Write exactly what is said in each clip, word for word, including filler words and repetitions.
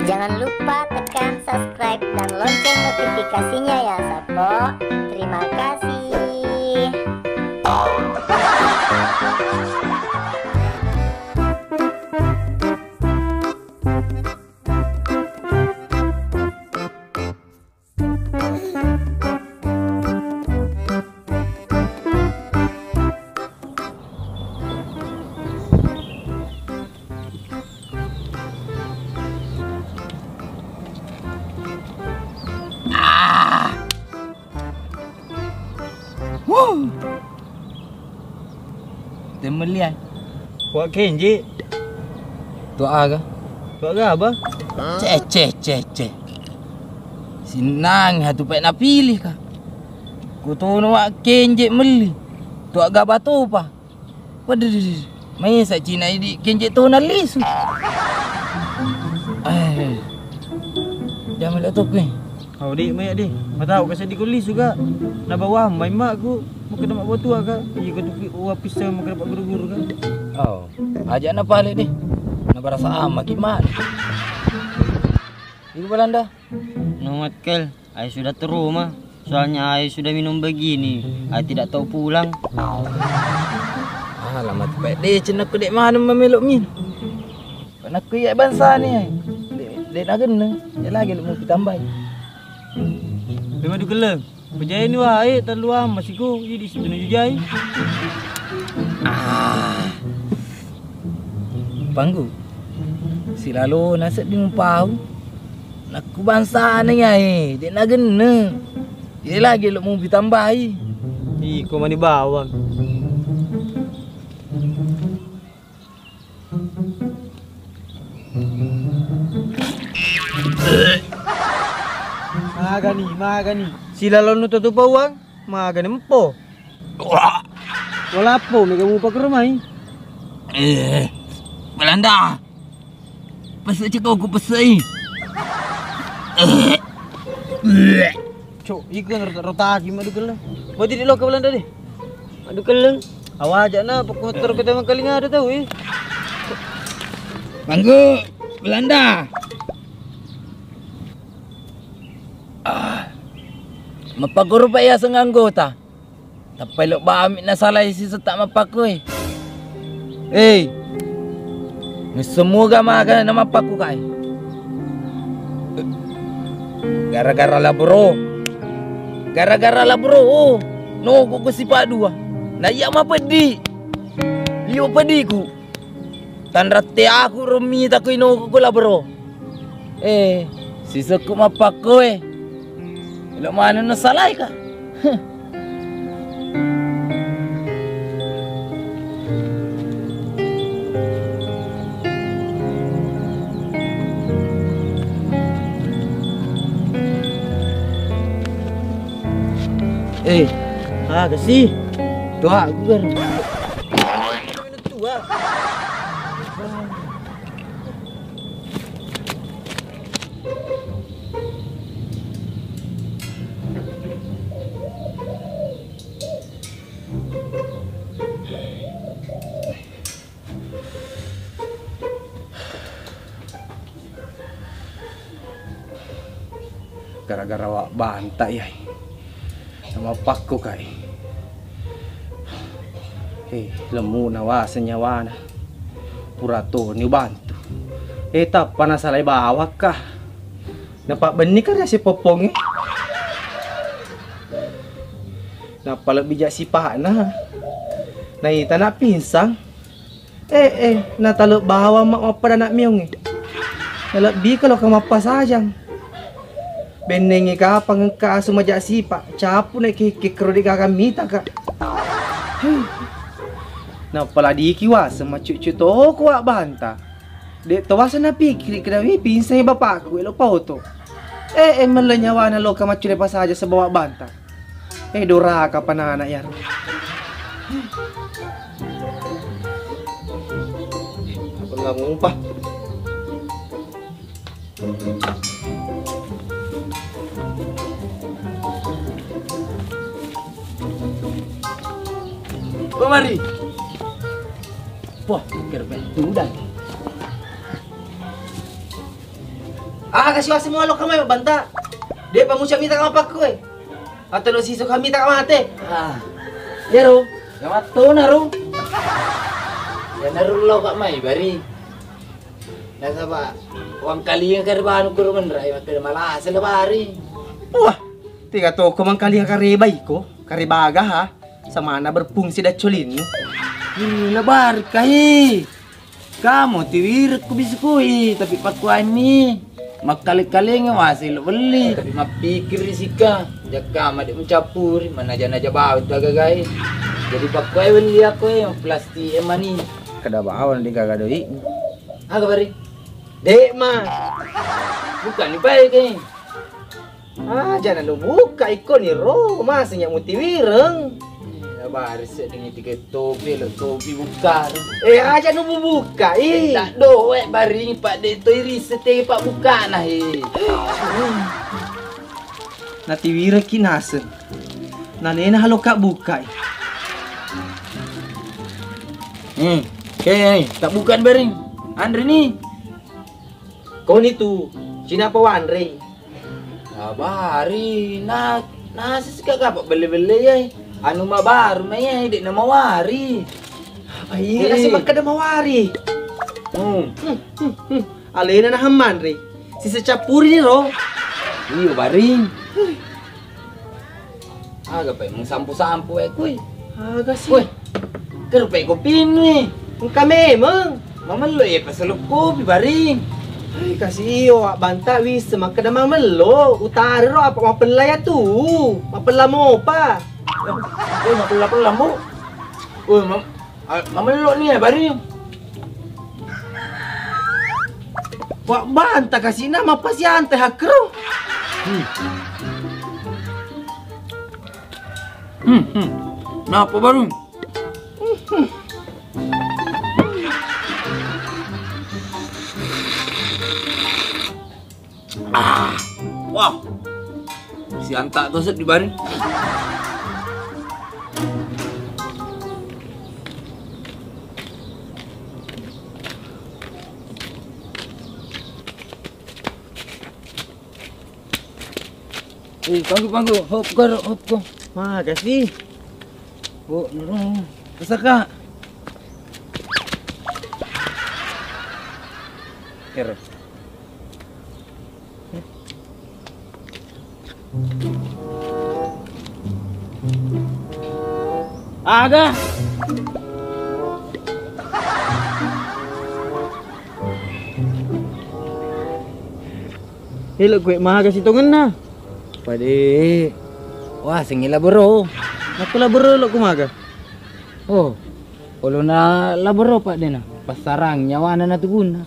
Jangan lupa tekan subscribe dan lonceng notifikasinya ya, Sappo. Terima kasih. Ah. Wuh. Temmelli ai. Wa kenji. Tua aga? Tua aga apa? Ceh, ceh, ceh, ceh. Sinnang hatu pek napilih ka. Kutono wa kenje melli. Tua aga batopa. Waduh, maisa cina idi kenje tona lisu. Eh, jangan lihat tuh, eh. Au, di, maya, di. Matau ka seddi ko lisu ka. Nabawa mai makku, maka nama batua ka. Iya ka tuki uwa pisau maka dapat guru-guru ka. Oh, aja na pale, di. Na barasa ama ki ma. Iku Belanda. Numat kel, ai sudah teruma. Soalnya ai sudah minum begini, ai tidak tahu pulang. Ah, lama tu baik deh, cenakku dek mana memelo min. Anakku iya bangsa ni, ai. Dek, dek nagenna, ya lagi lu mau ditambahi. Lima dukeleng. Pejai ni wae telluang masiku idi situ nuju jai. Ah. Panggu. Silalo nasedding pau. Nakku bangsana yae, dek nagenna. Iya lagi lo mau ditambahi. Iko mani bawang. Magani, magani. Silalonu tutu bawang, magani empo. Walappo mega mupa ke rumai. Eh, Belanda. Pese ceko ku pesei. Eh. Cok, iko rotaki madu kelle. Wati di lo ke Belanda deh. Aduh, kelleng. Awaja na, pokok motor kita mengkaling ada tahu, eh. Manggu, Belanda. Ah. Mappagguru pa iya senganggota. Tappai lo bami na salai si setak mappakkoi. Eh. Semua gama gana mappakku kai. Gara-gara labro. Gara-gara labro, oh, noko ku sipa dua. Na iya mapeddi. Liu pediku. Tanratte aku ro mita ku inoko ku labro. Eh, sisekku mappakko, eh. Elo maneng no salai ka. Huh. Eh, ah, kasi. Tua, aku kan. Tua. Gara-gara wa banta iyai. Namappakko kai. Hei, lemmu nawaseng nyawana. Pura toni ubantu. Eh, tappa nasalai bawakka. Napabbenni ka riaseng poppongnge. Nappa lebbi ja sipa'na. Naita na pinsang. Eh, eh, natale bawang ma mappada anak meongnge. Nalebbi ka loka mappasajang. Bennengngi kapang engka asu maja sipa, capu na kekke kero de gaga mita ka. Hei. Nappa ladiki waseng maccuccu toko wa banta. Dek to waseng napikkiri kedawi pinsengngi bapakku elo paoto. Eh, eh, melle nyawana loka maccule pasaja sebawa banta. Eh, doraka panana iyaro. Aku nggak ngupa. Oh, mari. Wah, kerbet tudang. Aga siwaseng mualo kamai mabbanta. De'pa musa mita kamapakku e. Atau lo siso kami tak mate. Ah. Iyaro. Ya mattona ro. Ya naru lo kak mai bari. Nasaba wangkalinga kare banu kuro menrai makkeda malasa le bari. Wah, tega toko mangkalinga kare baiko, kare baga ha. Samana berfungsi daccolinnu. Ih, lebar kai. Kamu tiwirekku bisikoi, tapi pakkuaini makkale-kalenga waseng lo belli, tapi mappikiri sika. Jakka made mencampuri, manaja-naja bawa itu agagai. Jadi pakkuai belli aku e, plastik e mani. Kada bawa nanti gaga doi. Aga bari? Dek ma. Bukan ni baik e. Ah, jana nu buka iko ni ro, maseng ya mutiwireng. Bari sedding tiga topi lo topi buka. Eh, aja nu buka i. Tak doe bari pak de to iris te pak buka nah e. Natiwireng ki naseng. Nalena halo kak buka i. Hmm, oke, tak buka bari. Andre ni. Koni tu, cinapa wanrei? Abari na nasi sika kapa belle-belle yai. Anu mabaru mai yai dek na mawari. Ai, eh, nasi makkeda mawari. Hmm. Hmm, hmm, hmm. Alena na hammanrei. Sisa cappuri ni ro. Iyo bari. Aga pai mengsampu-sampu e kui. Aga sih. Weh, kerupai kopinni. Engka memeng. Mamello e pasal kopi baring. Hei, kasi iyo abbanta wis makkeda mamello. Utari ro apa mapella ya tu. Mapella mopa. Eh, mapella-pella mo. Weh, mam Ah, mamello ni ya bari. Wa banta kasina mapasiante hakkero. Hmm. Hmm, hmm. Napa baru? Ah, wah. Sianta to seddi bari. Eh, panggu, panggu. Hop, karo, hop, ko. Makasih. Oh, nurung. Pusaka. Kero. Aga. Elo kue maga sitongenna. Pade. Wah, sengila bro. Aku la bro lo kumaga. Oh, olona laboro pak dena. Passarang nyawana na tugunna.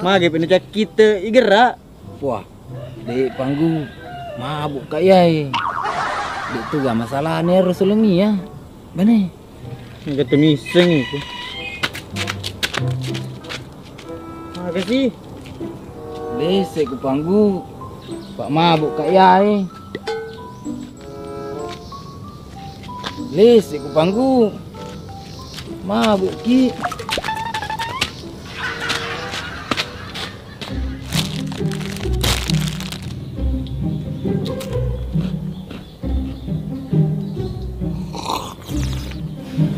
Mage pena cakkite igera. Wah, de panggu mabuk kak yai. De tu ga masalahnya ero solomia. Bane. Mega tu niseng itu. Mage sih. Lese ku panggu. Pak mabuk kak yai. Lese ku panggu. Mabuk ki.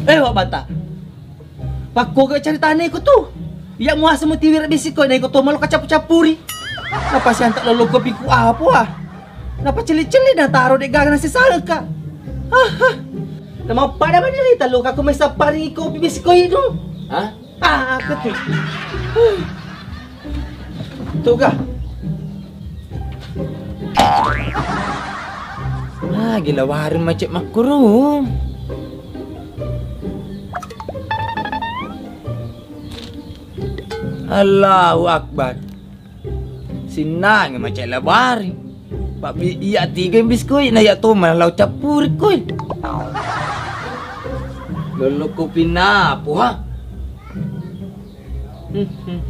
Eh, Wak Bata. Pakkoga caritana iko tu. Iya muasa mutiwira bisi ko, na iko to malo kacappu-cappuri. Napa sianta lolo kopi ku apa ah? Napa cili-cili na taro de gaga nasi sangka. Hah, hah. Nama pada mana ni talo kaku mesa paring iko bisi ko ino. Hah? Ah, aku tu. Tuga. Ah, gila waring macet makkuru. Allahu Akbar. Sinnangi macai labari. Pabbi iya tiga biskoi na iya to malau cappuri koi. Lolo kopi napo ha.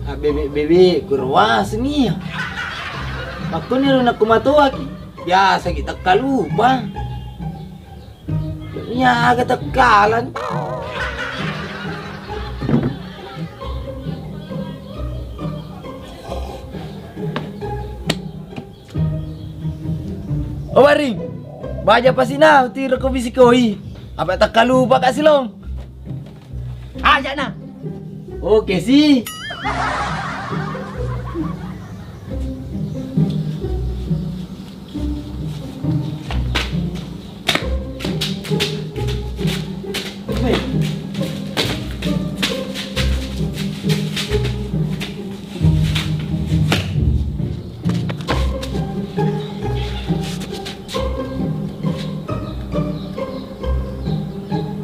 Abebe-bebe kurawaseng iya. Makkoni ro nakku matoaki. Biasa ki takkalupa. Iya aga tekkalan. Oh, Baring. Baja pasina, tiro ko bisi koi. Apa takkalupa ka silong? Aja na. Oke si.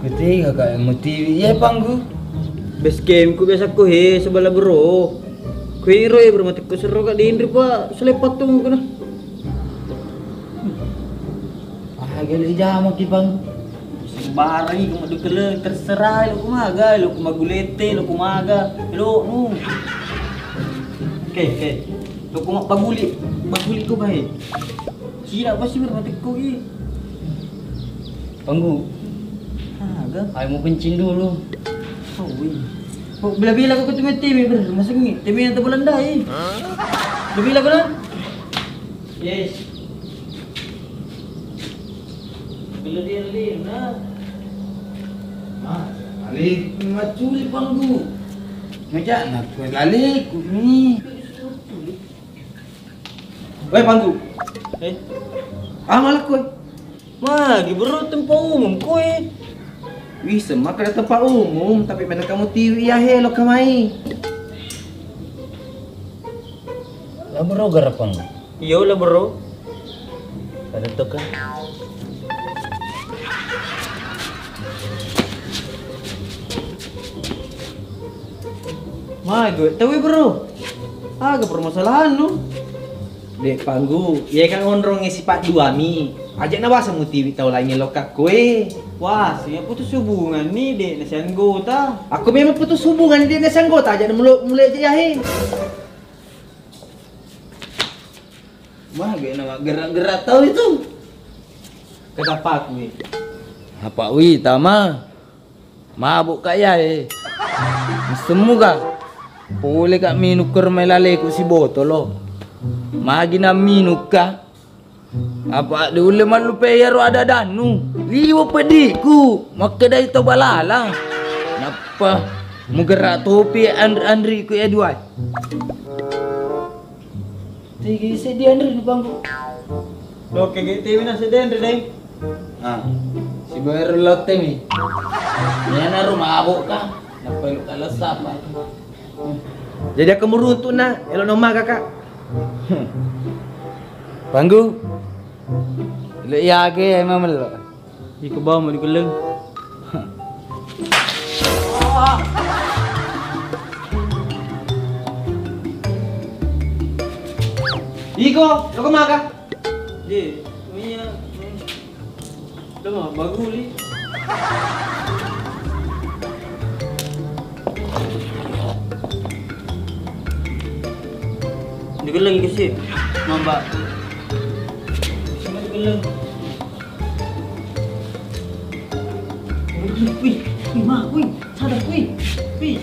Kutega ka mutiwi iya panggu. Base camp ku biasa ko he sebelah bro. Kuiro e bro, mate ko sero ka dindri pa selepat tu mungkin. Ah, gelo ijama ki panggu. Sembarang iko madukele, terserah lo kumaga, lo kumagulete, lo kumaga, lo nu. Oke, oke. Lo kuma baguli, baguli ko bae. Sila pasti bermatekko ki. Panggu. Aga. Ayo mau kencing dulu. Oh, wih. Oh, bila-bila kau ketemu Temi ber, masuk ni. Temi yang terbulan dah, eh. Bila-bila kau dah. Yes. Bila dia lina. Ah, lali maculi panggu. Ngajak nak kue lali kumi. Weh panggu. Eh? Ah, malah kue. Magi bro, tempat umum kue. Wih, semak ada tempat umum, tapi mana kamu tiwi ya he lo kamai. Lah bro garapang. Iyo lah bro. Ada tuh kan. Mai gue tahu bro. Aga permasalahan nu. Dek panggu, iya kan onrong sipak dua mi. Aja na wasa mutiwi tau lain lokak kue. Wah, saya putus hubungan nih dek nasi anggota. Aku memang putus hubungan dek nasi anggota aja na mulai mulai aja ya he. Wah, gak nama gerak-gerak tau itu. Kata Pak Wi. Apa Wi, tama? Mabuk ka iya e. Semmuga. Pole ka minuk ke rumah laleku si botolo. Magi na minuk ka. Apa diulle mallupe iyaro ada danu. Liwa pediku. Makkedai to balala. Nappa mugerak topi andri-andriku ya duai. Tigi seddi anre di panggu. Loke ge temi na seddi anre dai. Ah, si Boy ro lotte mi. Iya na ro mabok ka. Nappa lu kala sapa. Jadi aku meruntuk na, elo no maga ka. Panggu. Lo iya ge emang melo. Iko bawa mau dikelleng. Iko, lo kemaka? Di, minyak. Lo mau baguli. Dikelleng ke sih, mamba. Semua dikelleng. Wih, wih, ma, wih, sadar, wih, wih.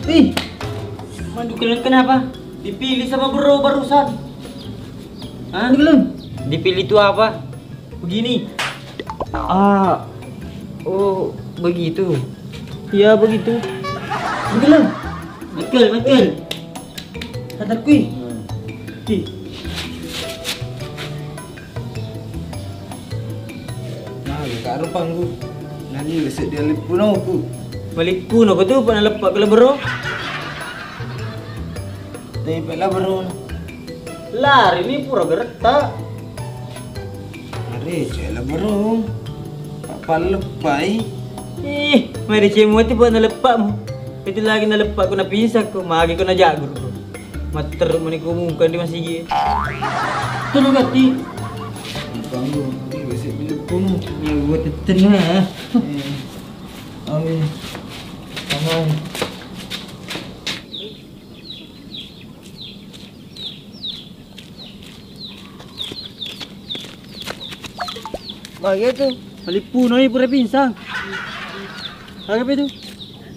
Wih, ma, dikelleng kenapa? Dipilih sama bro barusan. Hah? Dikelleng. Dipilih itu apa? Begini. Ah, oh, begitu. Ya, begitu. Begitu. Betul, betul. Kata kui. Ih. Nah, karo panggu. Nani bisa dia lipunoku. Balik kuno ko tu pernah lepak kalau bro. Tapi pela bro. Lari ni pura geretta. Lari cela bro. Apa lepai? Ih, mari cemu itu buat nalepak mu. Itu lagi nalepak ku napisah ku, magi ku najaguru ku. Matteru mani ku mungkan di masigi. Tulu gati. Kamu ini bisa bilang kuno. Ya buat tenang. Eh. Amin. Amin. Magi tu? Malippu noi pura pinsang. Aga itu?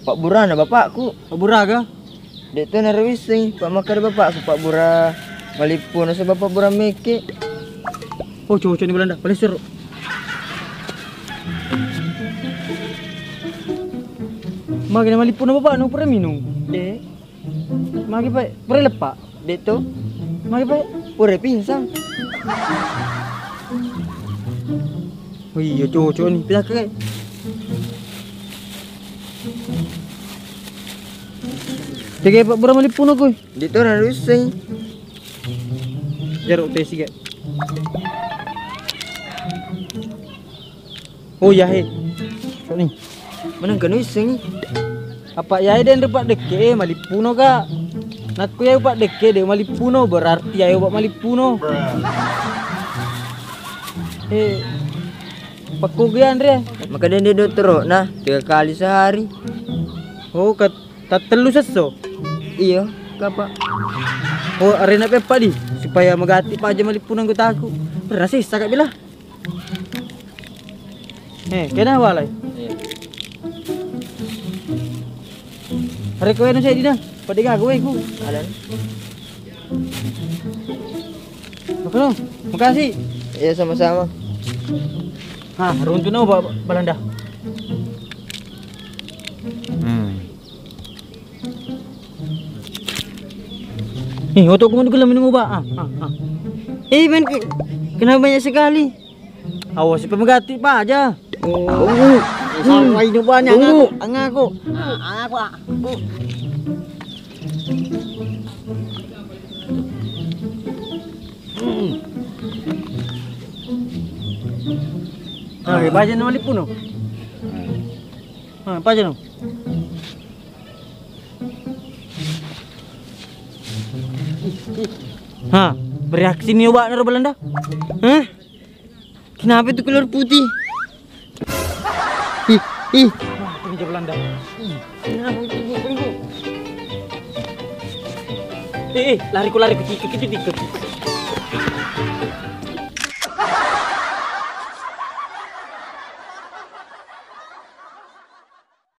Pak Burana bapakku. Pak Buraga? Dek to naro wissengi, Pak, makkeda bapakku pabbura malippu, nasa bapak bura meke. Oh, cocok ni Belanda, paling seru. Magi na malippu na bapak nu pura minum. Dek. Magi, Pak, pura lepak. Dek to. Magi, Pak, pura pingsan. Oh iya, cocok ni. Pindah ke. Tege, Pak, bura malippu na koi. Dek to naro wissengi. Jeruk teh siga. Oh iya he. Sok ni. Mana kanu wissengi? Apa iya den rupa dekke, eh, malippuno ga? Nakku iya upa dekke de malippuno, berarti iya upa malippuno. Eh, pakku ge Andre. Maka den de dokter na tiga kali sehari. Oh, kat tattellu sesso. Iyo, kapa? Oh, arena peppa di supaya magati paja malippuno anggotaku. Berasa sisa kak bila. Eh, kena walai. Iya. Hari kau anu saya dina, pada gawe ku. Ada. Oke, makasih. Iya, sama-sama. Ha, runtuh no ba-, Belanda. Hmm. Eh, otakku mau dulu minum obat. Ah, ah, ah. Eh, men, ke-, kenapa banyak sekali? Awas, si pemegati paja. Oh, salah ini banyak. Angaku, angaku. Ah, angaku, ah. Ah, paja no malippuno. Ah, paja no. Ha, bereaksi ni obat naro Belanda. Hah? Kenapa itu keluar putih? Ih, ih. Wah, itu meja Belanda. Ih, kenapa itu? Eh, eh, lari ku, lari ku, cik, cik, cik, cik.